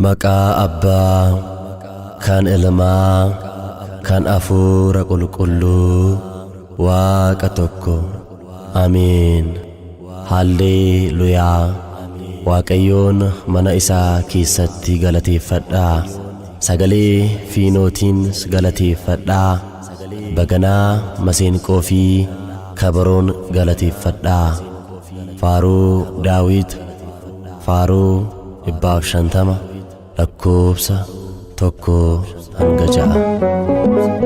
Maqaa Abbaa kan Ilmaa kan Hafuura Qulqulluu Waaqa tokko. Ameen. Haalleluuyaa. Waaqayyoon mana isaa keessatti galateeffadhaa. Sagalee fiinootiin galateeffadhaa. Baganaa maseenqoo fi kabaroon galateeffadhaa. Faaruu Daawit Faaruu 150 lakkoofsa 1 hanga 6.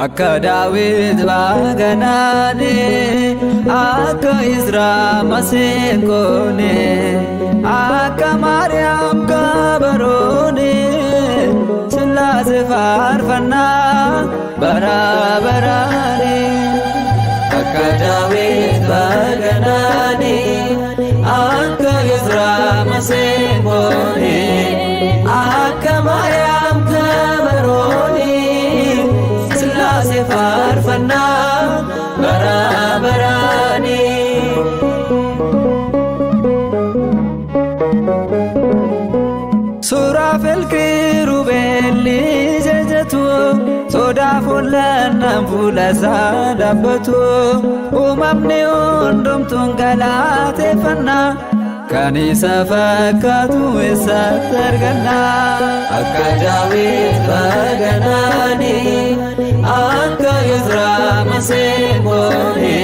Akka Daawit baganaane, akka Izraa maseenqoone, akka Maariyaam kabaroone, Sillaasee faarfannaa bara baraane. Akka Daawit baganaane, akka Izraa maseenqoone, akka Maariyaam kabaroone, Sillaasee faarfannaa bara baraani. Suuraafel kirubeelli jajatu, sodaa fuullannaan fuula isaa dhaabbatu, uumamni hundumtuun galateeffannaa, kan isa fakkaatu eessatti arganna? Akka Daawit baganaani, akka Izraa maseenqoone,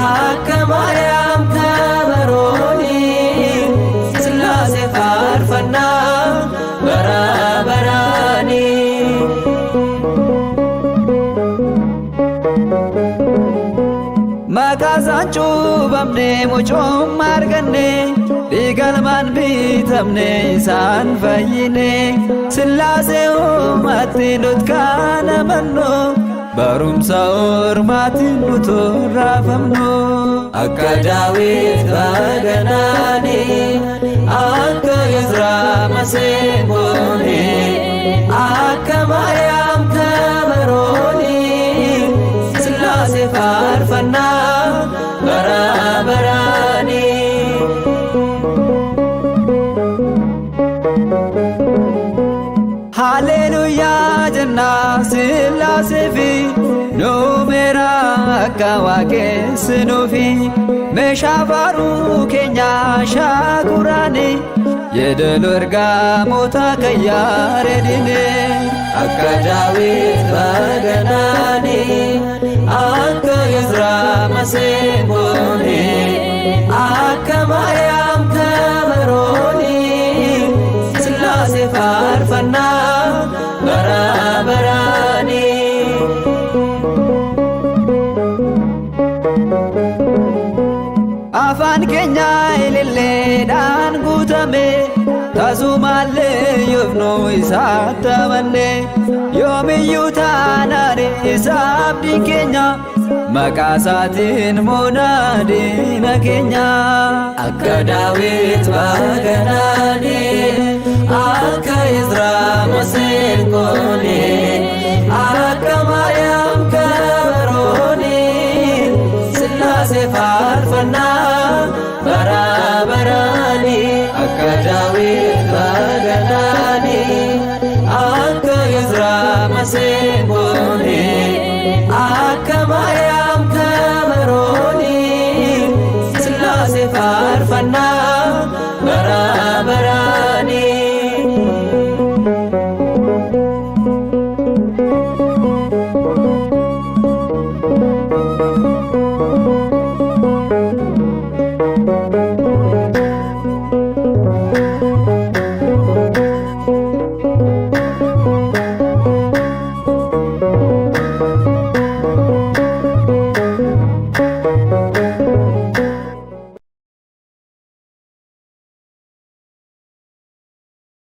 akka Maariyaam kabarooni, Sillaasee faarfannaa bara baraani. Maqaa isaan cuuphamne, mucummaa arganne, dhiigalmaan bitamne, isaan fayyine. Sillaasee uumatti nut kan amannu, barumsa ormaatiin nutu raafamnu. Akka Daawit baganaani, akka Izraa maseenqoone, akka Maariyaam kabarooni, Sillaasee faarfannaa bara baraani. Haleluyaa jennaa Sillaasee fi nuumeera akka waaqessinuufi, meeshaa faaruu keenya shaakuraani, yeedaloo ergamoota kan yaaredine. Akka Daawit baganaani, akka Izraa maseenqoone, akka Maariyaam kabarooni, Sillaasee faarfannaa bara baraani. Afaan keenya ililleedhaan guutame, tasumaallee yoofnu isaatti amanne, yoomiyyuu taanaan isa abdiin keenya, maqaa isaatiin moonaa diina keenya. Akka Daawit baganaani, akka Izraa maseenqoone, akka Maariyaam kabarooni, Sillaasee faarfannaa bara baraani. Akka Daawit baganaani, akka Izraa maseenqoone.